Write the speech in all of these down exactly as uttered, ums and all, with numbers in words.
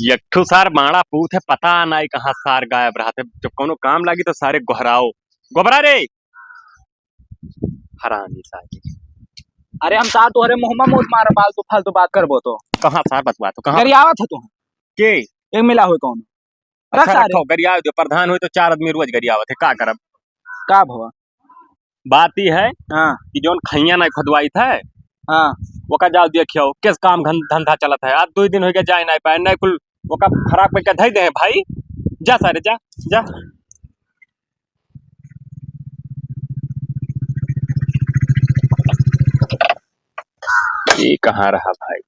एक ठो सार बाड़ा पूत है, पता नाई कहाँ सार गायब रहत है। जब कौनो काम लागी तो सारे गोहराओ, "गोबरा रे!" हरामी सारे। अरे हम सार तोहरे मुँह मा मूत मारब, फालतू, फालतू बात करबो तो। कहाँ सार बतवा तो, कहाँ? गरियावत है तू। के? एक मिला होई कौन? रख अच्छा, सारे। रखो, गरियावे दो। प्रधान होई तो चार आदमी रोज गरियावत है, का करब? का भवा? बात ई है हाँ। कि जौन खइया नाई खुदवाइत है, हाँ। ओका जाओ देखियो, किस काम घन-, धंधा चलत है। आज दुई दिन होइ गया, जाए नाई पाए, नाई कुल ओका खराब करके धई दे हैं भाई। जा सारे, जा, जा। ये कहाँ रहा भाई?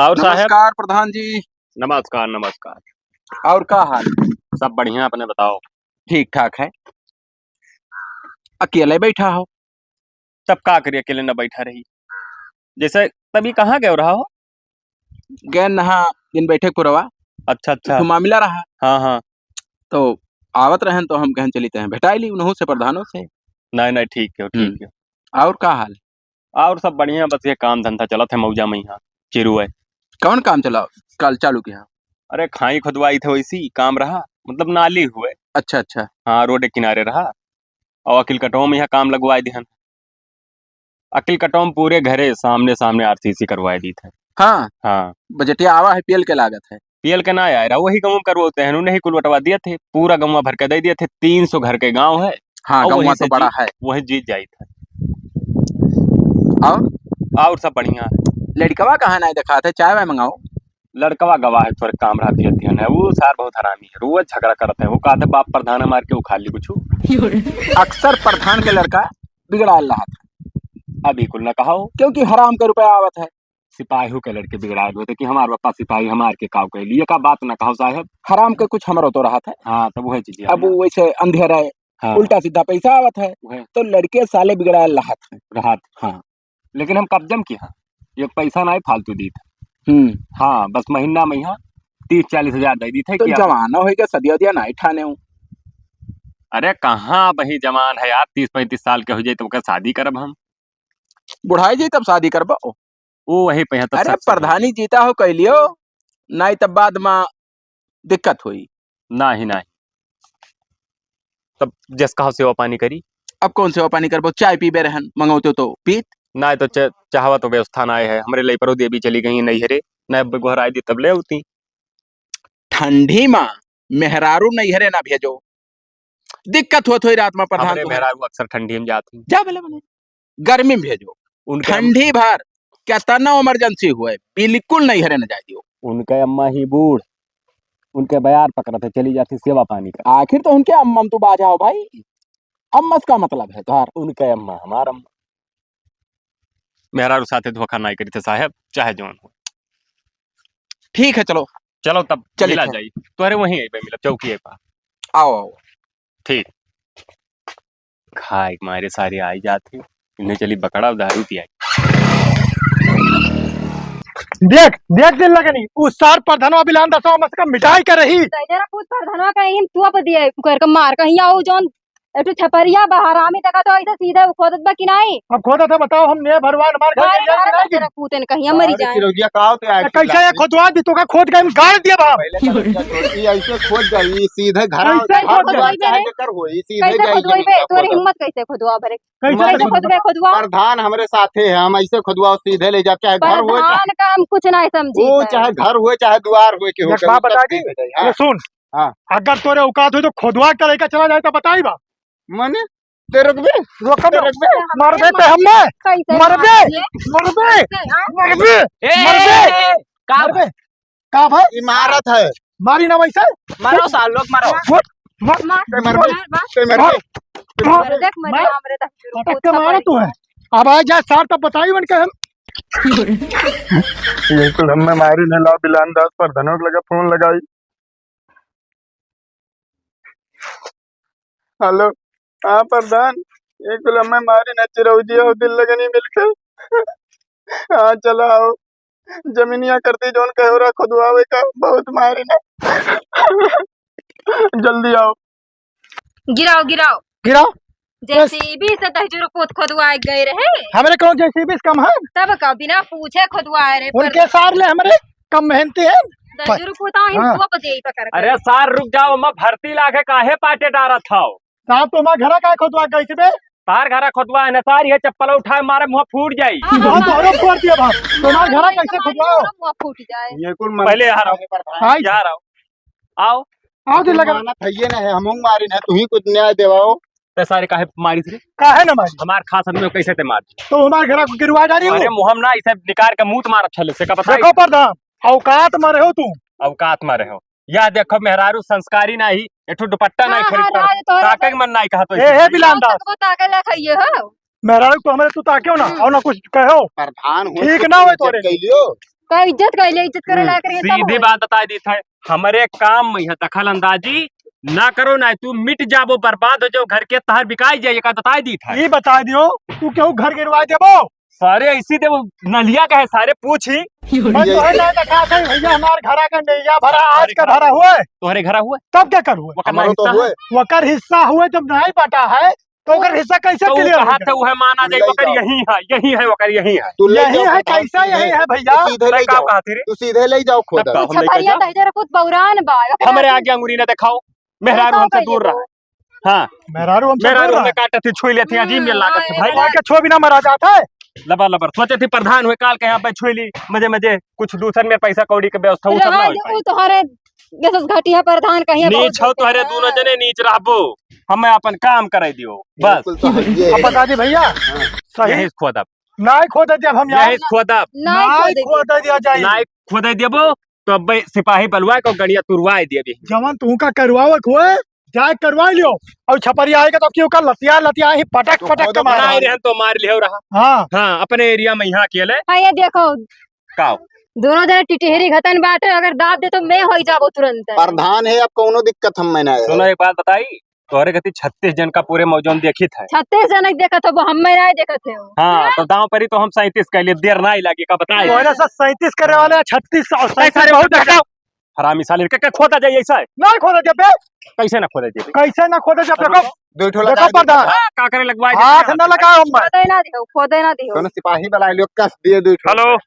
और साहब? नमस्कार प्रधान जी। नमस्कार, नमस्कार। और का हाल? सब बढ़िया, अपने बताओ। ठीक ठाक है। अकेले बैठा हो? तब का करी, अकेले न बैठा रही। जैसे तभी कहाँ गए रहा हो? गए नहा दिन बैठे पुरवा। अच्छा, अच्छा। तो मामला रहा। हाँ, हाँ। तो आवत रहन तो हम कहन चलित हैं, भेटाई ली उन्हों से, प्रधानों से। नहीं, नहीं, ठीक है, ठीक हम्म। है। और का हाल? और सब बढ़िया, बस ये काम धंधा चलत है मौजा में यहाँ, चिरू है। कौन काम चला, कल चालू किया? अरे खाई खुदवाई थे, वैसी काम रहा, मतलब नाली हुए। अच्छा, अच्छा। हाँ, रोड के किनारे रहा। और अकिल कटो में यहाँ काम लगवाए दिहन। अकिल कटो में पूरे घरे सामने सामने आरसीसी करवाए दी थे। हाँ। हाँ। बजटिया आवा है, पीएल के लागत है। पीएल के ना आए रहा, वही गाँव में करवाते हैं, उन्हें ही कुल बटवा दिए थे, पूरा गाँव भर के दे दिए थे, तीन सौ घर के गाँव है। हाँ, और गाँव वहीं तो से बड़ा जीत, है। वहीं जीत जाई थे। और? और सब बढ़िया है। लड़कवा कहाँ नहीं दिखाते, चाय वाय मंगाओ। लड़कवा गवा है, थोड़े काम रहा दिया ध्यान है, वो सार बहुत हरामी है, रोज झगड़ा करते हैं। वो कहते बाप प्रधान मार के उखाड़ ली कुछ। अक्सर प्रधान के लड़का बिगड़ाल रहा था। अभी कुल न कहो। क्योंकि हराम के रुपया आवत है। सिपाही के लड़के बिगड़ाए होते कि हमार बापा सिपाही हमार के काव कैली, ये का बात ना कहो साहब। हराम के कुछ हमरो तो रहत है। हाँ, तब वही चीज है अब ना। वो वैसे अंधेरा है, हाँ। उल्टा सीधा पैसा आवत है, वही। तो लड़के साले बिगड़ाए रहत है। रहत। हाँ। लेकिन हम कब्जम की हाँ, ये पैसा ना फालतू दी था। हम्म। हाँ, बस महीना में यहाँ तीस चालीस हजार दे दी थे तो कि अब जवान हो गया, सदिया दिया ना ठाने हो। अरे कहाँ वही जवान है यार, तीस पैंतीस साल के हो जाए तो ओकर शादी करब हम। बुढ़ाई जाई तब शादी करबो। वो वही पे है तो अरे सब, सब प्रधानी जीता हो कह लियो, नाई तब बाद में दिक्कत होई। नाही, नाही। तब जस कहा सेवा पानी करी। अब कौन सेवा पानी करबो? चाय पीबे रहन, मंगौते तो पीत। नाही तो च-, चाहवा तो व्यवस्था नाही है। हमरे लई परो देवी चली गई नैहरे, न अब गोहराई दी तब ले होती। ठंडी मा मेहरारू नैहरे ना भेजो। दिक्कत होत होई रात मा प्रधान हमरे तुहरे। मेहरारू अक्सर ठंडी में जात ही। जा भले भले। गर्मी में भेजो। उनके हम ठंडी भर, केतना emergency हुए, बिल्कुल नैहरे न जाए दियो। उनके अम्मा ही बूढ़, उनके बयार पकड़त है, चली जाती सेवा पानी कर। आखिर तो उनके अम्मा में तू बाझा हो भाई। अम्मा से का मतलब है तोहार? उनके अम्मा, हमार अम्मा। मेहरारू साथे धोखा नाई करी थे साहेब, चाहे जौन हो। ठीक है, चलो। चलो तब चलिए मिला थे। जाई। तोहरे वहीं आई बे मिलब, चौकी है पा। आओ, आओ। ठीक। खाए के मारे सारे आई जात ही। इन्हें चली बकड़ा दारू पियाई। देख, देख दिन लगनी, उ सार प्रधानवा बिलान दसवा मस का मिटाई के रही। तेरे पूत प्रधानवा का इम तू आप दिए, कर के मार, कहीं आओ जौन, एक ठो छपरिया बा, हरामी तका तो ऐसे सीधे खोदत बा कि नहीं? अब खोदत है, बताओ, हम ने भरवान मार के अरे, गया कि अरे, नहीं? तेरा पूतन कहीं मरी अरे, जाए। चिरौजिया का होते आए तो कैसे ये खुदवा दी, तो का खोद के हम गाड़ दिया बा। पहले तो लड़कियां छोड़, ई ऐसे खोद जाई, ई सीधे घर कैसे खोद जाई? चाहे जेकर होई, ई सीधे कैसे जाई, खोदवाई बे? तोरे हिम्मत कैसे खोदवा भरे? कैसे कैसे खोदवा? खोदबे, खोदवा? प्रधान हमरे साथे है, हम ऐसे खोदवा सीधे ले जाब, चाहे घर होए, चाहे प्रधान का हम कुछ नहीं समझी वो है। चाहे घर होए, चाहे द्वार होए, केहू एक के बात ऊपर बता दी, सीधे जाई। हाँ। ये सुन, हाँ। अगर तोरे औकात हो तो खोदवा के लेके चला जाए तो बताई बा। मने? ते रोकबे? रोकबे? ते रोकबे? मरबे ते हम्मे? कैसे मरबे? मारेंगे? मरबे? कैसे, हाँ? मरबे? ए, मरबे? ए, ए, का मरबे? का भाई? इमारत है। मारी ना वैसे। मारो सार लोग, मारो। मार, मार, मार, ते मरबे? मार, मार। ते मरबे? मार। अरे देख, मरे मार। हमरे तक पटक के मारा तू है। अब आ जा सार, तब बताई बन के हम। ये कुल हमें मारी ने लाओ, बिलान दास प्रधानों के लगे फोन लगाई। हेलो, हाँ प्रधान, ये कुल हमें मारी ना, चिरौजी और दिल लगनी मिलके। हाँ, चला आओ, जमीनिया करती जौन कहोरा खुदवावे का, बहुत मारी ना। जल्दी आओ। गिराओ, गिराओ। गिराओ? जेसीबी से दहिजरू पूत खोदवाए गए रहे। हमरे कौन जेसीबी से कम है? तब का बिना पूछे खोदवाए रहे। उनके सार ले हमरे कम मेहनती है। दहिजरू पूत आए, हाँ। वो को दे पकड़ के। अरे सार रुक जाओ, मैं भर्ती लागे काहे पाटे डारत हौ? साहब, तो हमार घरा काहे खोदवा गई थी बे? तार घरा खोदवा है ना सार, ये चप्पल उठाए मारे मुँह फूट जाई। हाँ, हाँ, हाँ। तोहरो फोड़ दिया बाप। तुम्हार घरा कैसे खोदवाओ? मुँह फूट जाए। ये कुल मन पहले यहाँ रहो। भाई। यहाँ रहो। आओ। आओ, दिल लगा। मानत है ये ना है, हम मारिन है, तू ही कुछ न्याय देवाओ। ते सारे काहे मारिस रे? काहे ना मारी? हमार खास आदमी कैसे ते मार? तो हमार घरा को गिरवा डाली हो। अरे मुँह हम ना इसे निकार के मुँह मार छले से का पता है? देखो प्रधान, औकात मारे हो तू। औकात मारे हो। या देखो, मेहरारू संस्कारी नाही, एठो दुपट्टा नाही हाँ, खरीद हाँ, पावे। राज तोहरा ताके के मन नाही कहत ए, ए, वैसे। बिलान दास। तो ताके ला खाइए हो। मेहरारू को हमरे तू ताके हो ना, हम्म। और ना कुछ कहो। प्रधान हो, ठीक ना हो तोरे। कह लियो। का इज्जत कह लियो, इज्जत करे हम्म। लायक रहे तब सीधी होए। बात बताई दी था, हमरे काम में है दखल अंदाजी ना करो, ना तू मिट जाबो, बर्बाद हो जाओ, घर के तहर बिकाई जाए, का बताई दी था। ये बताई दियो, तू केहू घर गिरवा देबो? सारे ऐसी दे वो नलिया का है, सारे पूछी। मैं तो है ना दिखा था भैया, हमार घरा का नैया भरा, आज अरे का भरा हुआ है। तोहरे घरा हुआ है? तब क्या कर हुआ है? वकर हमारो तो हिस्सा हुआ है। वकर हिस्सा हुआ है, जब नहीं बटा है, तो वकर हिस्सा कैसे तो clear कहा होगा? था, वो है माना जाए, ले वकर जाओ। यही है, यही है, वकर यही है। तू ले यही जाओ है, खोदा। कैसा यही है भैया? तू सीधे ले जाओ। कहा थे रे? तू सीधे ले जाओ खोदा। तब का हम ले छपरिया जाओ? दहिजर कुछ बौरान बा। हमरे आगे अंगुरी ना दिखाओ, मेहरारू हमसे दूर रहो। हाँ। मेहरारू हमसे मेहरारू बोल रहा। हमें काटत ही, छुई लेत ही, अजीब ये लागत है भाई। हम्म। के छो बिना मरा जात है। लबर लबर। सोचे थी प्रधान हुए, काल के यहाँ पे छुई ली, मजे मजे, कुछ दूसर में पैसा कौड़ी के व्यवस्था, वो सब ना रहा हो दे, पाई। वो तोहरे जैसे घटिया प्रधान कहीं नीच बहुत हो, तोहरे हाँ। दोनों जने नीच रहबो। हमें अपन काम कराई दियो, बस। बिल्कुल तो है, ये अब है। बता दी भैया, हाँ। सही। यही खोदब। नाई खोदे जब हम यहाँ। यही खोदब। नाई नाई खोदे खोदे दिया जाए। नाई खोदे देबो, तो अब सिपाही बलवा को गड़िया तुरवाए दिए भी। जवन तुमका करवावे के होए, जाए करवा लियो। और छपरिया आएगा तो क्यों का लतिया, लतिया ही पटक, तो पटक के मारा। बनाए रहन तो मार लियो रहा। हाँ। हाँ, अपने area में यहाँ अकेले। हाँ, ये देखो। का? दोनों जने टिटहरी घतन बाटे, अगर दाब दे तो मैं होई जाबो तुरंत। प्रधान है, अब कौनो दिक्कत हम में ना है। सुनो, एक बात बताई, तोहरे गति छत्तीस जन का पूरे मौजूद देखित है। छत्तीस जन के देखत हो, वो हम में ना देखत है। हाँ, तो दांव परी तो हम सैंतीस कह लिए, देर ना ही लागे, का बताए? तोहरे से सैंतीस करे वाले छत्तीस और कैसे सैंतीस रे, बहुत बहुत ज्यादा। हरामी साले, के, के खोदा जाए ऐसा है? नहीं खोदा जाए बे। कैसे ना खोदा जाए? कैसे ना खोदा जाए? देखो, दो ठो देखो लगा दे। प्रधान। हाँ, का करे लगवाए हाथ देते हैं? ना लगाओ हम। खोदे ना दियो, खोदे ना दियो। दोनों सिपाही बुला लियो, कस दिए दो ठो। Hello।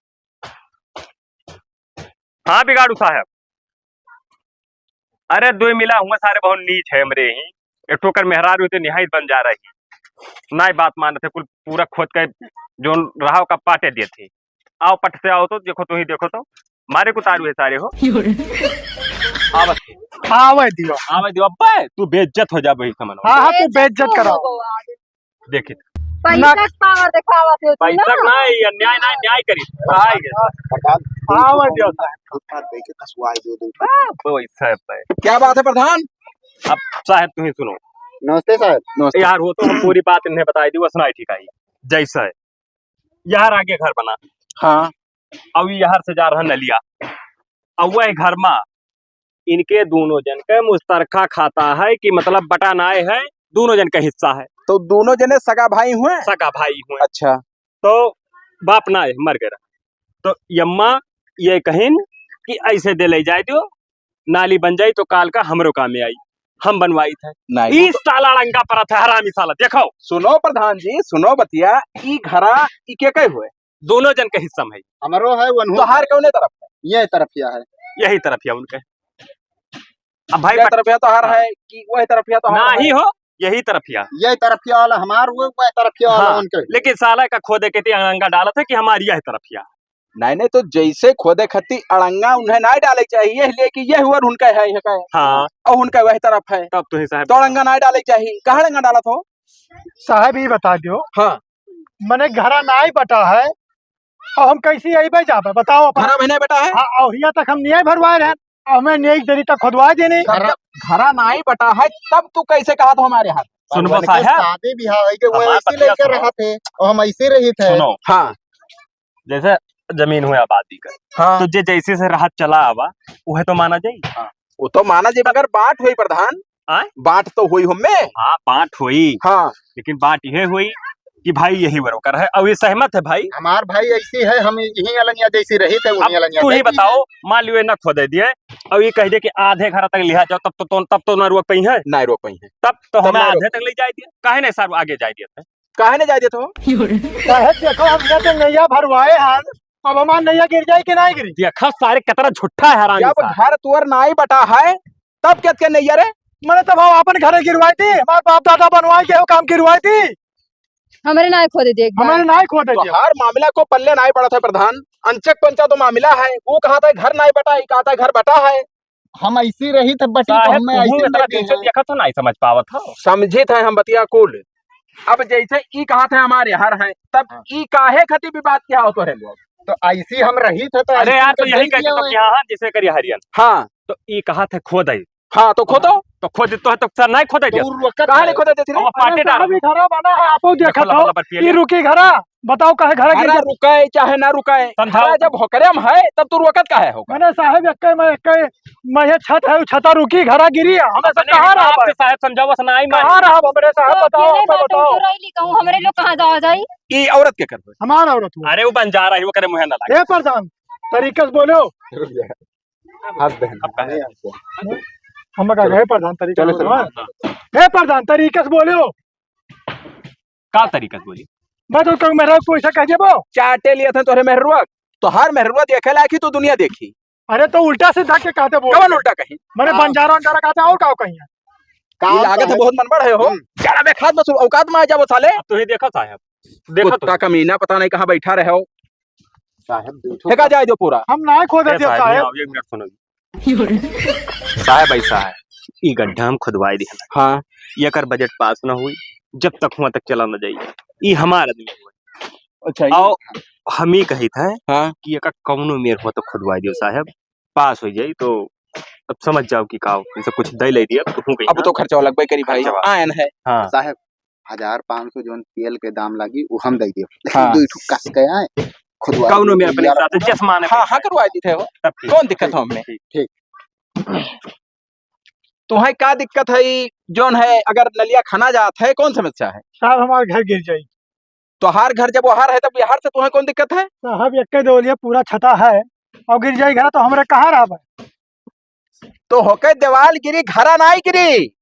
हाँ बिगाड़ू साहब, अरे दुई मिला हुआ सारे बहुत नीच है हमरे ही। एक ठो कर मेहरारू तो निहायत बन जा रही, नाई बात मानत है, कुल पूरा खोद के जोन रहा का पाटे दिए थे। आओ पट से आओ तो देखो, तू ही देखो तो मारे कुतारू है सारे हो। आवे दियो। आवे दियो अब्बे, तू बेइज्जत हो जा वही समझ। हाँ, हाँ, तू बेइज्जत कराओ। देखित। पैसा ना। के power देखावत हो तू पैसा ना। नहीं, अन्याय नहीं, न्याय करी। आए गए। प्रधान, हाँ, दो वो ठो दियो। फुटपाथ दे के कसवाए दो, दो ठो। हाँ, वो ऐसा है, है। क्या बात है प्रधान? अब साहब तुम ही सुनो। नमस्ते साहब। नमस्ते। यार वो तो हम पूरी बात इन्हें बताई दी, वो सुनाई ठीक आई। जैसा है, यार आगे घर बना। हाँ। अब यार से जा रहा नलिया, अब वह घर मा इनके दोनों जन के मुश्तरका खाता है कि मतलब बटा नाय है, दोनों जन का हिस्सा है। तो दोनों जने सगा भाई हुए? सगा भाई हुए। अच्छा। तो बाप नाय है, मर गए रहा। तो यम्मा ये कहिन कि ऐसे दे ले जाए दियो, नाली बन जाई तो काल का हमरो काम में आई, हम बनवाई थे। नहीं, ई वो तो साला अड़ंगा परत है, हरामी साला, देखो। सुनो प्रधान जी, सुनो बतिया, ई घरा ई के के हुए? दोनों जन के हिस्सा में है। हमरो है, वनहु तोहार है। कौने तरफ है? ये तरफिया है। यही तरफिया उनके। अब भाई ये पट- तरफिया तोहार हाँ। है कि वही तरफिया तोहार ना है? ही हो, यही तरफिया। ये तरफिया वाला हमार हुए, वह तरफिया वाला हाँ, उनके। लेकिन साला का खोदे के ते अड़ंगा डालत है कि हमारी यह तरफिया। नहीं, नहीं, तो जैसे खोदे खती अड़ंगा उन्हें नहीं डाले चाहिए, लेकिन ये हुआ उनका है, ये का है। हाँ। और उनका वही तरफ है। तब तो ही साहब। तो अड़ंगा नहीं डाले चाहिए, कहाँ अड़ंगा डालत हो? साहब, ये बता दो। हाँ। मने घरा नाई बटा है, और हम कैसे अइबे जाबे? बताओ अपन। घरा में नहीं बटा है? हाँ, और हियाँ तक हम नहीं भरवाए रहे, और हमें नहीं देरी तक खोदवा देने। घरा, घरा नाई बटा है, तब तू कैसे कहा तो हमारे हाथ? सुनबो साहब। शादी बियाह है कि वो हमार ऐसे बतिया लेकर सुनो। रहा थे, और हम ऐसे रही थे। सुनो। हाँ। जैसे जमीन हुए आबादी का, हाँ। तो जे जैसे से राहत चला आवा, वह तो माना जाई। हाँ। वो तो माना जाई, मगर बांट हुई प्रधान। आय? बांट तो हुई हमें। हाँ, बांट हुई। हाँ। लेकिन बांट यह हुई कि भाई यही बरोकर है, और ये सहमत है भाई। हमार भाई ऐसी है, हम यही अलनिया जैसी रही थे, वही अब अलनिया तू ही जैसी। बताओ, मान लियो ना खोदे दिए, और ये कह दे कि आधे घर तक लिहा जाओ, तब तो, तो, तब तो ना रोक पइहैं। ना रोक पइहैं। तब तो तब हमें ना रोक आधे तक ले जाए दिया, काहे नहीं साहब आगे जाए दिया था? काहे नहीं जाए दिया था? काहे देखो, हम ये तो नैया भरवाए हैं, अब हमार नैया गिर जाए कि नहीं गिरी? देखा सारे कितना झूठा है हरामी जब साहब। घर तोर नाई बटा है, तब क्या के नैया रे? मने तब हम अपन घरे गिरवाई थी, हमार बाप दादा बनवाए के वो काम गिरवाई थी। हमरे नाई खोदे दे एक बार। हमरे नाई खोदे दे। तोहार मामला को पल्ले नाई पड़त है प्रधान, अंचक पंचा तो मामला है, वो कहा था घर नाई बटा, ये कहा था घर बटा है। हम ऐसी रही तब बटी तो साहेब, हमें तू ऐसी इतना दे दिन से है। देखत हो, नाई समझ पावत हो। समझित है हम बतिया कुल। अब जैसे ई कहा था हमारे हर है, तब हाँ। ई काहे खातिर विवाद किया हो तोरे लोग? तो ऐसी हम रही थे तो अरे ऐसी यार, तो तो यही दे कहते दिया तो है। क्या, हाँ, जैसे करिए हरियन। हाँ। तो ई कहा था खोद आई। हाँ, तो खोदो। तो खोद तो है, तो सर नाई खोद तो दिया। उ रोकत काहे है। नहीं खोद देती रे? अब अरे पाटे डालो। साहब, ई घरा बना है, आपो देखत देखो, हो। लबा लबा पिए ई ले। रुकी घरा, बताओ काहे घरा गिर घरा गया? रुकाए चाहे ना रुकाए, समझाओ। घरा जब होकरे में है, तब तू रोकत काहे हो? मने साहेब, एक्के मैं, एक्के मैं ये छत है, उ छता रुकी, घरा गिरी, हमें से अपने कहाँ हिसाब रहब? से साहेब समझाओ, बस नाई कहाँ मानी। रहब हमरे साहेब, तो बताओ, अकेले हमें बाटे, बताओ। तो रह ली कहूँ, हमरे लोग कहाँ जावा जाई? ई औरत के करबे? हमार औरत हुआ। अरे, वो बंजारा ही, वो करे मुँहे ना लागे। ए प्रधान, तरीके से बोलो। रुक जा। हाथ दे। अब कहाँ है? हम का गए प्रधान तरीके चलो, से चलो। बोलो। ए प्रधान, तरीके से बोलो। का तरीका से बोली? मैं तो कहूँ, मेहरुआ को ऐसा कह देबो। चाटे लिए थे तोहरे मेहरुआ, तोहार मेहरुआ देखे लायक ही तो दुनिया देखी। अरे तो उल्टा सीधा के कहते बोल। कवन उल्टा कहीं? मने हाँ। बंजारा उंजारा कहते और का कहीं है? ये लागत है तो बहुत मनबढ़ है हो। हम्म। जरा बे खात बस औकात में आ जाओ साले। अब तो ही देखो साहब, देखो तो। कुत्ता कमीना पता नहीं कहाँ बैठा रहे हो। साहब, देखो। फेंका जाए जो पूरा। हम ना खोदे ए दियो साहब, साहब। आओ, एक मिनट सुनो। साहब, ऐसा है, ई गड्ढा हम खुदवाई दिहला। हाँ। एकर बजट पास ना हुई, जब तक हुआ तक चला ना जाई। ई हमार आदमी हुआ। अच्छा, ई आओ, हम ही कही था हाँ। कि एकर कौनो मेर हुआ तो खुदवाई दियो साहब, पास हो जाई तो अब समझ जाओ कि का हो, जैसे कुछ दे ले दिया, अब तो हूँ कहीं अब ना। तो खर्चा लगबे करी भाई, खर्चा। आयन है। हाँ। साहब, हजार पाँच सौ जौन तेल के दाम लागी, उ हम दे दियो। लेकिन हाँ। दो ठो कस के आए, खुदवा कौनो दियो, में अपने यार। हिसाब से जस माने हाँ, पैसा। हाँ, करवा दी थे हो। तब ठीक। कौन दिक्कत हो हमें? ठीक। ठीक। तुम्हें का दिक्कत है, ई जौन है, अगर नलिया खना जात है, कौन समस्या है? साहब, हमार घर गिर जाई। तोहार घर जब वहार है, तब बिहार से तुम्हें कौन दिक्कत है? साहब, एक्के दवलिया पूरा छता है, और गिर जाई घर, तो हमरे कहाँ रहबे? तो होके देवाल गिरी, घरा नाई गिरी।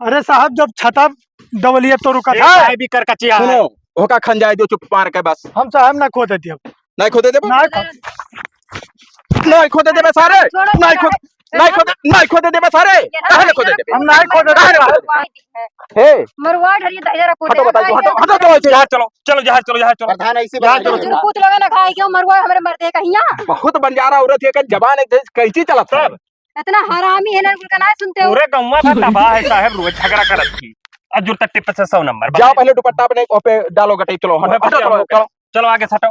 अरे साहब, जब छता दवलिया तो रुकत ए, है। साहब, ई कर कचिया है। सुनो, होका खन जाए दो चुप मार के बस। हम साहब ना खोदे दियो। नाई खोदे देबो? नाई खो- नाई खोदे देबे सारे। छोड़ो, नाई छोड़ो। खोद-, नाई खोदे, नाई खोदे देबे सारे। ये काहे ना खोदे देबे? हम नाई खोदे देबे। काहे ना खोदे देबे? हे। मरुआ ढरिया दहिजरा कूदे हटो, बताओ, हटो, हटो, चलो, चलो, जहाज चलो, चलो, जहाज चलो, जहाज चलो। प्रधान ऐसे जहाज बात चलो। नहीं। कुल लोगन खाए क्यों मरुआ हमरे मर्दे कहिया? बहुत बंजारा औरत है, जबान एक कैंची चलत है। सब। इतना हरामी है ना, कुल का ना सुनते हो। पूरे गौवा का तबाह है साहब, रोज झगड़ा करत थी। अजुर तक टिप से सौ नंबर। जाओ पहले दुपट्टा अपने ओपे डालो गटे, चलो, हटो, हटो, चलो, चलो। चलो आगे से हटो।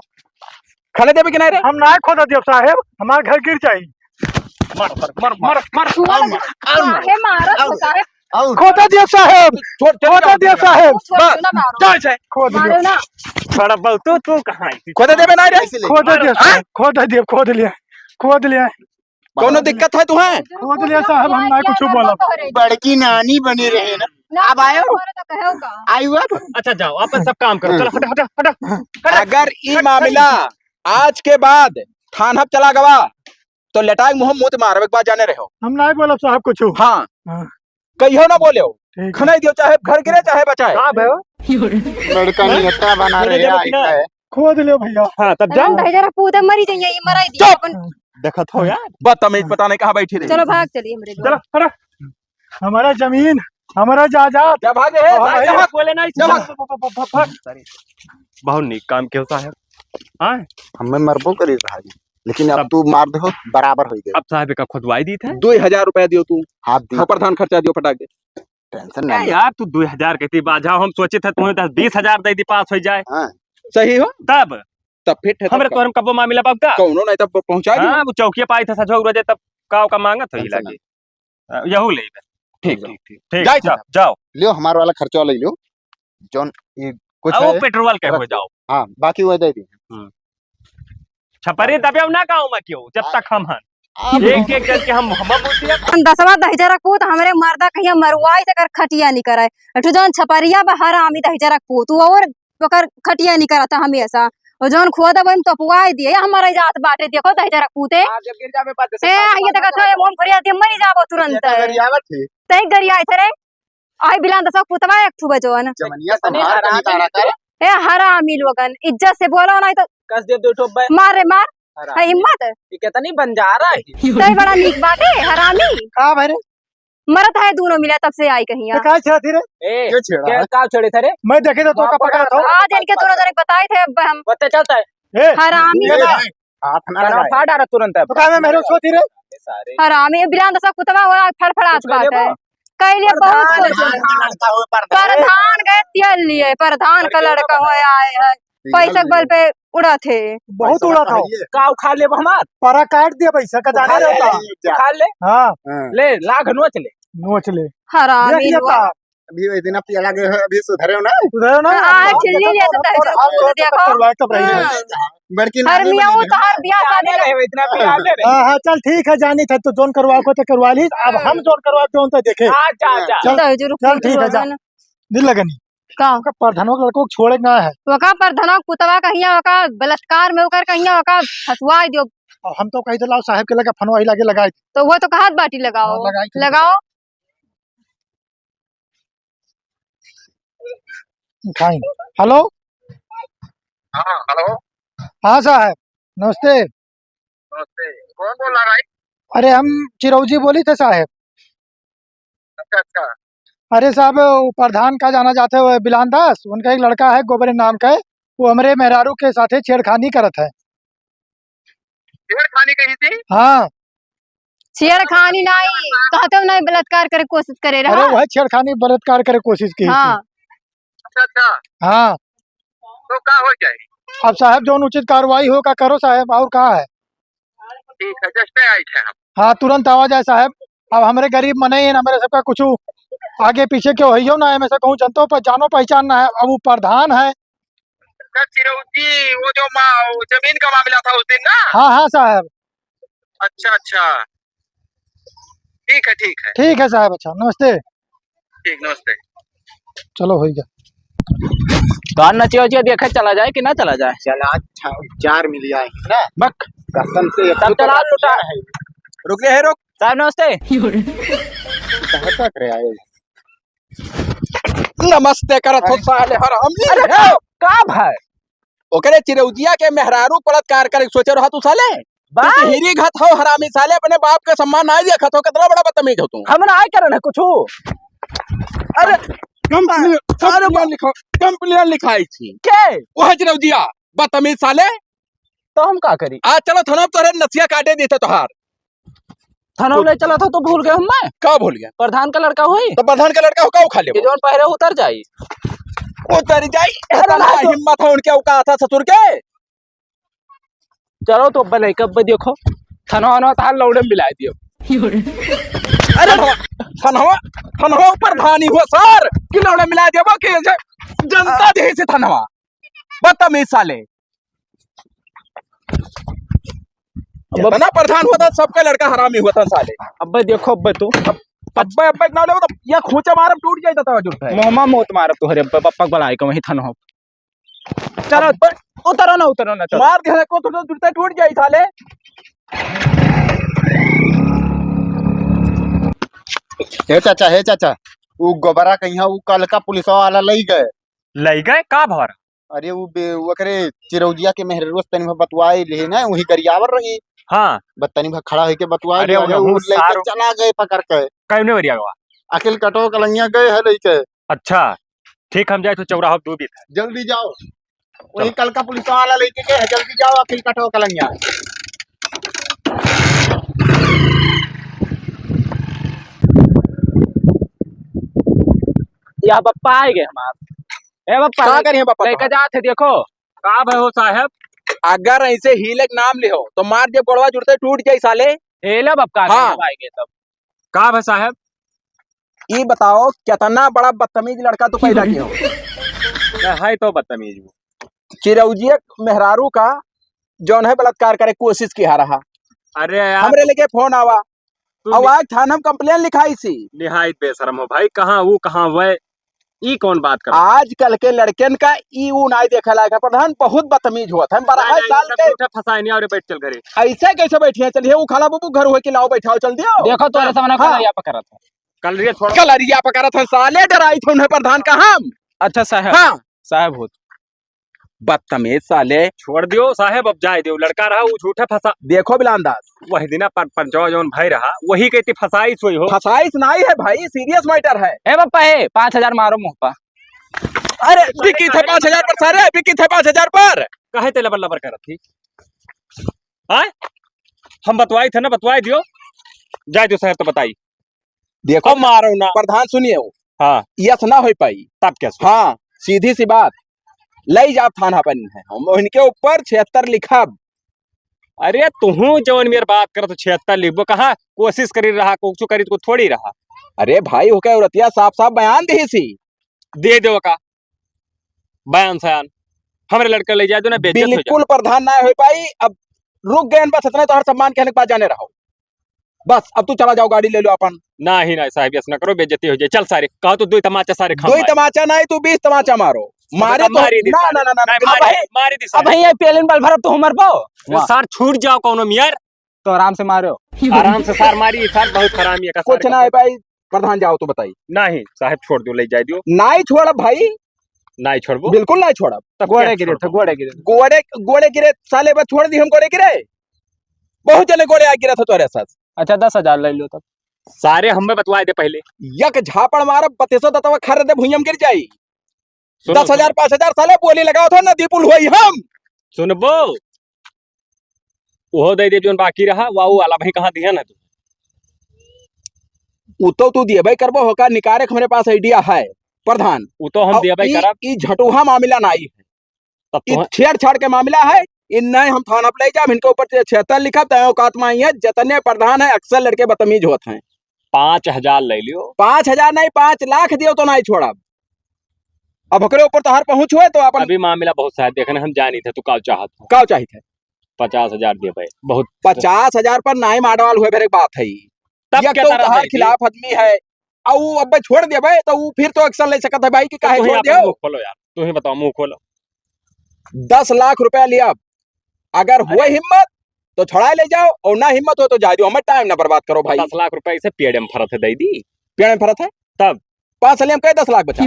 खने देबे कि नहीं रे? हम ना खोदा दियो साहेब, हमार घर गिर जाई। मार, मार, मार, मार, मार, सुआ और मार, और मार। काहे मारत हो साहेब? और खोदा दियो साहेब, छोड़, चल खोदा जाओ। दियो साहेब। छोड़ बस, ना मारो। जाओ इसे। खोद मारो दियो। ना। बड़ा बहु, तू, तू कहाँ है? खोदा देबे नहीं रे? ऐसे ले। खोदा दियो मारो। साहेब, खोदा दियो, खोद लिया, खोद लिया। कौनो दिक्कत है तुहें? खोद लिया साहब, हम ना कुछ बोलब। बड़की नानी बनी रहे ना। ना, अब आयो? हमारे तो कहो का? आयु अब? अच्छा, जाओ, अपन सब काम करो। चलो, हटो, हटो, हटो, हटो। अगर ई मामला आज के बाद थाना चला गवा, तो लेटाई मुँह मुँह मारवे के बाद जाने रहो। हम ना बोलब साहब कुछ। हाँ। हाँ। कहियो ना बोले हो। ठीक है। खनाई दियो, चाहे घर गिरे, चाहे बचाए। का भयो? लड़का निहत्था बना रहे हैं, आई है। खोद लियो भैया। हाँ, तब जाओ। हम तो इधर पूते मरी जाइए, ये मराई दिया चुप! अपन। देखत हो यार। बदतमीज, पता नहीं कहाँ बैठी रही। चलो भाग चलिए हमरे चलो, घर। हटो। हमारा जमीन, हमारा जायदाद। क्या भागे है? और भाई, भाई, क्या भाग? बोले नहीं, क्या भाग? भाग, भाग, भाग, भाग। बहुत नीक काम कियो साहेब। हाँ? हमें मरबो करी भाई, लेकिन अब तब तू मार दे हो, बराबर हो गए। अब साहेब का खुदवाई दी थे। दो हजार रुपया दियो तू। हाथ दी। हाँ, प्रधान खर्चा दियो फटाक दे। टेंशन ए नहीं। यार, तू दो हजार कहती बाझा, हम सोचे थे तुम्हें दस बीस हजार दे दी, पास हो जाए। हाँ। सही हो? तब? तब फिट है, तब हमरे का? तोहरे में कब्बो मामिला बाप का? कौनो नहीं, तब पहुँचा दियो। हाँ, वो चौकिया पाई था सजो रोजे, तब का, का मांगत हो टेंशन लागे। नहीं। अ, यहू ले बे। ठीक, ठीक, ठीक, ठीक। ठीक, जाओ, जाओ, साहब। जाओ। लियो, हमार वाला खर्चा ले लियो। जौन ये कुछ आ, वो है, पेट्रोल के रख हो दो। जाओ। हाँ, बाकी वो दे दी। हम्म। छपरी दबियब ना गाँव में क्यों, जब तक हम हन। आप एक, एक करके हम, हम बोलती है। हम दसवा दहिजरा पूत हमरे मर्दा कहिया मरुआई से कर खटिया नहीं कराए। एठो जौन छपरिया बा हरामी दहिजरा पूत, वो और ओकर खटिया नहीं कराता हमेशा। वो जौन खोदब, वही में तोपवाई दिए, या हमारा जात बाटे, देखो, तही जरा कूते। आज जब गिर जाबे, बात ए, ये देखो, तो मोम फरिया दिए, मरी जाबो तुरंत। ये तो गरियावत है। तही गरियाए थे रे। आई बिलान दसवा कुतवा एक ठू बजवन। जमनिया कितनी संभाल के हरामी निकाला कर। ए, हरामी लोगन, इज्जत से बोलो, नहीं तो कस दे दो ठो बे। मार रे, मार। हरामी। है हिम्मत? ये कितनी बंजारा है। तही बड़ा नीक बाटे, हरामी। का भाई रे? मरत है दोनों मिला, तब से आई कहिया। तो का छेड़ा थी रे? ए, के छेड़ा के है? का छेड़े थे रे? मैं देखे तो तोका पकड़ा था। आज इनके दोनों जने बताए थे, अब हम बत्ते चलता है। ए, हरामी। ए, ए, हाथ ना लगाए। फाड़ डाला तुरंत अब। तो का मैं मेहरो छो थी रे? सारे। हरामी, बिलान दसा कुतवा हो, फड़फड़ात बात है। कैले बहुत प्रधान कुछ। का लड़का हो, प्रधान। प्रधान गए तेल लिए, प्रधान का लड़का हो आए है। पैसा के बल पे उड़ा थे। बहुत उड़ा था। का उखाड़ लेब हमार? परा काट दिया पैसा का, जाने रहता। उखाड़ ले। हाँ। हाँ। ले, लाख नोच ले। नोच ले। हरामी देख लेता। लोग। अभी वही दिन पियला गए हो, अभी सुधरे हो ना? सुधरे हो ना? हाँ, चिल्ली ले तो तहजूद कूद देखो। करवा तो भाई। हाँ। बड़की हर नानी मियाँ बनी वो है। तो हर बियाह शादी ना रहे, इतना पिया ले रहे। हाँ, हाँ, चल ठीक है, जानी था तो जोन करवा को तो करवा ली, अब हम जोन करवा के होन तो देखे। हाँ, जा, जा। चल, तहजूद चल कूद ठीक है, जा। रोगन। दिल लगनी। का? ओका प्रधानवा के लड़को के छोड़े के ना है। ओका प्रधानवा के पुतवा कहिया ओका बलात्कार में ओकर कहिया ओका फंसवाई दियो। और हम तो कही तो लाओ साहब के लगे फनवा ही लागे लगाई। तो वो तो कहत बाटी लगाओ। हाँ, लगाई तो। लगाओ। उठाई। हेलो। हाँ, हेलो। हाँ साहब, नमस्ते। नमस्ते, कौन बोल रहा भाई? अरे हम चिरौजी बोली थे साहब। अच्छा, अच्छा। अरे साहब, वो प्रधान का जाना जाते हुए बिलान दास, उनका एक लड़का है गोबरे नाम का, वो हमरे मेहरारू के साथे छेड़खानी करत है। छेड़खानी कही थी? हाँ। छेड़खानी नहीं, कहते हो नहीं, बलात्कार करे कोशिश करे रहा। अरे वह छेड़खानी बलात्कार करे कोशिश की थी। हाँ। अच्छा, अच्छा। हाँ। तो का हो जाए? अब साहब जौन उचित कार्रवाई हो का करो साहब, और का है? ठीक है, जस्ते आई थे हम। हाँ, तुरंत आवा जाए साहब। अब हमरे गरीब मनई हैं, हमरे सबका कुछ आगे पीछे क्यों है यो ना है, मैं से कहूँ जनतो पर जानो पहचान ना है। अब वो प्रधान है। सर चिरौजी, वो जो मा-, वो जमीन का मामला था उस दिन ना? हाँ, हाँ साहब। अच्छा, अच्छा। ठीक है, ठीक है। ठीक है साहब, अच्छा, नमस्ते। ठीक, नमस्ते। चलो, हो गया। तो आज नचिया उचिया देखे चला जाए कि ना चला जाए? चला, अच्छा, चार मिल जाए ना? बक। कसम से, तब तो चला लाल लुटा। रुक रे, हे रुक। साहब, नमस्ते। कहाँ तक रे आए? नमस्ते करत हो अरे। साले हरामी। अरे, का भाई? ओकरे चिरौजिया के मेहरारू बलात्कार करे के सोचे रहा तू साले? बा? तू तो हिरी घात हो हरामी साले, अपने बाप का सम्मान नाहीं देखत हो, कितना बड़ा बदतमीज हो तू। हम नाहीं करन है कुछ। अरे, complain, अरे complain लिखा, complain लिखाई थी। के? वह चिरौजिया, बदतमीज साले। तो हम का करी? आ, चलो थाना तोहरे नसिया काटे देते तोहार। थाना ले चला था तो भूल गए हम मैं। का भूल गए? प्रधान का लड़का होई। तो प्रधान का लड़का हो, का उखा लेबो? ये जौन पहरे उतर जाई। उतर जाई? अरे इतना ना तो। हिम्मत है उनके औकात है ससुर के? चलो तो अब्बे लइका अब्बे देखो, थनवा वनवा तहार लौड़े में मिलाए दियो। अरे थनवा, थनवा, थनवा ऊपर धानी हुआ सर, कि लौड़े मिलाए दियो, कि जनता दे से थनवा। बदतमीज साले। अब इतना प्रधान होता, सबका लड़का हरामी होता साले। अब्बे देखो अब्बे तू। अब्बे, अब्बे ना ले, तो या खोचा मारब टूट जाए, तो जरूरत है। मोहमा मौत मारब तोहरे अब्बे, पप्पा के बुलाए के वहीं थनवा। चलो, अब्बे उतरो ना, उतरो ना, चलो। मार दे को तो जूता टूट जाई साले। हे चाचा, हे चाचा, उ गोबरा कहिया उ कल का पुलिस वाला लई गए। लई गए? का भर? अरे उ बे-, ओकरे चिरौजिया के मेहररुआ से तनी भर बतवाई लिही ना, वही गरियावर रही। हाँ। बस तनी भर खड़ा होके बतवाई अरे लिही, उ अरे उ लइके सार चला गए पकड़ के। कौने ओरिया गवा? अखिल कटो कलंगिया गए है लइके। अच्छा। ठीक, हम जाए तो चौराहा दूर भी था। जल्दी जाओ। वही चलो। कल का पुलिस वाला लेके गए हैं, जल्दी जाओ, अखिल कटो कलंगिया। या बप्पा आए गए हमार। ए बप्पा, का ले-, करिए बप्पा लेके का? जात है, देखो। का भय हो साहब? अगर ऐसे हीले के नाम लिहो, तो मार दिए गोड़वा जुड़ते टूट जाई साले। ए ले बप्पा, हाँ। आए गए तब। का भय साहब? ई बताओ, कितना बड़ा बदतमीज लड़का तू पैदा किया हो। ना, है तो बदतमीज वो। चिरौजिया मेहरारू का जौन है बलात्कार करे कोशिश किया रहा। अरे यार। हमरे लेके फोन आवा। तू अब नि- आज थाना में complain लिखाई सी। निहायत बेशरम हो भाई, कहाँ वो, कहाँ वह? ई कौन बात करत? आजकल के लड़कन का ई ऊ नाई देखे लायक है। प्रधान बहुत बदतमीज होत है। बारह साल के फंसाए नहीं, अउर बैठ चल घरे। ऐसे कैसे बैठिया? चलिए, ऊ खाला बाबू घर होए कि लाओ बैठाओ, चल दियो। देखो, तोरे सामने हाँ। कलरिया पकड़त है। कलरिया छोड़। कलरिया पकड़त है, साले डराई थे उन्हें प्रधान का हम। अच्छा साहब। हाँ। साहब होत। बदतमीज साले। छोड़ दियो साहेब, अब जाए दियो, लड़का रहा, ऊ झूठा फंसा। देखो बिलान दास। वही दिना पर-, पंचवा जौन भाई रहा, वही कहती फंसाइश हुई हो। फंसाइश नाई है भाई, serious matter है। ए बप्पा, ए, पाँच हजार मारो मुँह पा। अरे, बिकी थे पाँच हजार पर सारे, बिकी थे पाँच हजार पर। काहे ते लबर लबर करत थी? आय? हम बतवाई थे ना, बतवाई दियो। जाए दियो साहेब तो बताई। देखो अब मारो ना। प्रधान सुनिए हो। हाँ। यस ना हो पाई। तब क्या सुनिए? हाँ, सीधी सी बात। लई जाब थाना पर इन्हें। हम इनके ऊपर छिहत्तर लिखब। अरे तुहू जवन मेर बात करत हो, छिहत्तर लिखबो कहाँ? कोशिश करी रहा, कुछ करी तो थोड़ी रहा। अरे भाई, होके औरतिया साफ साफ बयान दी सी। दे दो का बयान सयान, हमरे लड़का ले जाए दो ना, बेइज्जत हो जाए। बिल्कुल प्रधान ना हो पाई। अब रुक गए बस, इतने तो हर सम्मान कहने के बाद जाने रहो। बस, अब तू चला जाओ, गाड़ी ले लो अपन। नाही, नाही साहब, ऐसा ना करो, बेइज्जती हो जाए। चल सारे, कहो तो दो तमाचा सारे खाओ दो मारे। तमाचा नाही, तू बीस तमाचा मारो। मारे तो मारी दी ना, सारे। ना, ना, ना, नाही, ना, मारी, भाई। मारी दी अब सारे। भैया, पेलिन बल भरब तो हमर पाओ। वो वाह। सार छूट जाओ कौनो मियर। तो आराम से मारो। आराम से सार मारी, सार बहुत हरामी है, कुछ ना है भाई, प्रधान जाओ तो बताई। नाही साहब, छोड़ दो, ले जाए दियो। नाही छोड़ब भाई। नाही छोड़बो? बिल्कुल नाही छोड़ब। तब गोड़े क्या गिरे थे, छोड़बो? गोड़े गिरे थे। गोड़े, गोड़े गिरे, साले बस छोड़ दी हम गोड़े गिरे। बहुत जने गोड़े आ गिरा था तोरे साथ। अच्छा, दस हजार ले लो तब। सारे हमें बतवाए दे पहले। यक झापड़ मारब, बतेसो दतवा खर दे भुइयम गिर जाई। सुनो, दस हजार, सुनो। पाँच हजार साले बोली लगाओ था, नदी पुल हुई हम। सुनबो? उहो दे दे जोन बाकी रहा, वाऊ वाला भाई कहाँ दिया ना तू? उ तो तू दिए भाई करबो होका निकारे के हमरे पास idea है प्रधान। उ तो हम अब दिए भाई ई, करब। ई झटुहा मामला नाही है। तब ई तो छेड़छाड़ के मामला है, इन नहीं हम थाना पे ले जाब, इनके ऊपर से छिहत्तर लिखब, तय औकात में आई है, जितने प्रधान है अक्सर लड़के बदतमीज होत हैं। पाँच हजार ले लियो। पाँच हजार नहीं, पाँच लाख दियो तो नहीं छोड़ब। अब ओकरे ऊपर तोहार पहुँच हुए तो अपन अभी मामला बहुत साहब देखने हम जानी थे, तू का चाहत हो? का चाहित है? पचास हजार दे भाई, बहुत पचास हजार पर नाई माडवाल हुए, फिर एक बात है। तब एक क्या तो तरह तोहार है जी? खिलाफ आदमी है, और उ अब छोड़ देबे तो उ फिर तो action ले सकत है भाई कि तो काहे तू ही छोड़ अपन दियो? मुंह खोलो यार, तू ही बताओ, मुंह खोलो। दस लाख रुपया लिया, अगर अरे। हुए हिम्मत तो छुड़ाए ले जाओ, और ना हिम्मत हो तो जाए दो, हमें time ना बर्बाद करो भाई। दस लाख रुपया इसे पेड़ में फरत है, दे दी। पेड़ में फरत है? तब? पाँच साल में कहे दस लाख बचा।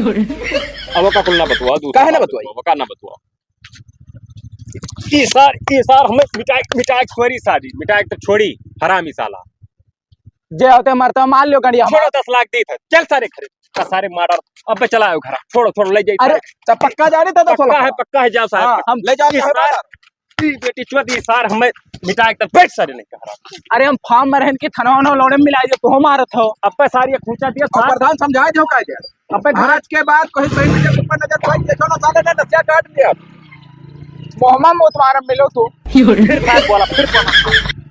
अब ओका कुल ना बतुआ, दूसरा काहे ना बात बतुआई? बतुआ, ओका ना बतुआ। ई सार, ई सार हमें मिटाए, मिटाए छोड़ी सारी, मिटाए तो छोड़ी, हरामी साला। जे होते मरते मार लियो गड़िया। छोड़ो, दस लाख दी था, चल सारे खरीद, का सारे मार, अब चला आओ घर, छोड़ो, छोड़ो, ले जाइए अरे, सारे। तो पक्का जाने था तो पक्का है, पक्का है, जाओ साहब। हाँ, हम ले जाओ ई सारे सार, मार। ई बेटी चोद, ई सार हमें मिटाए तो बैठ सारे नहीं कह रहा। अरे हम फार्म में रहन की थनवा उनवा लौड़े में मिला दियो, तो हम मारत हो। अब पे सारी खूंचा दिया और सार। प्रधान समझाए दो का क्या? अबे घर आज के बाद कोई सही नजर, ऊपर नजर, कोई देखो ना, साले ने नसिया काट दिया। मोहम्मद मोतवारम मिलो तू। फिर बात बोला, फिर बोला।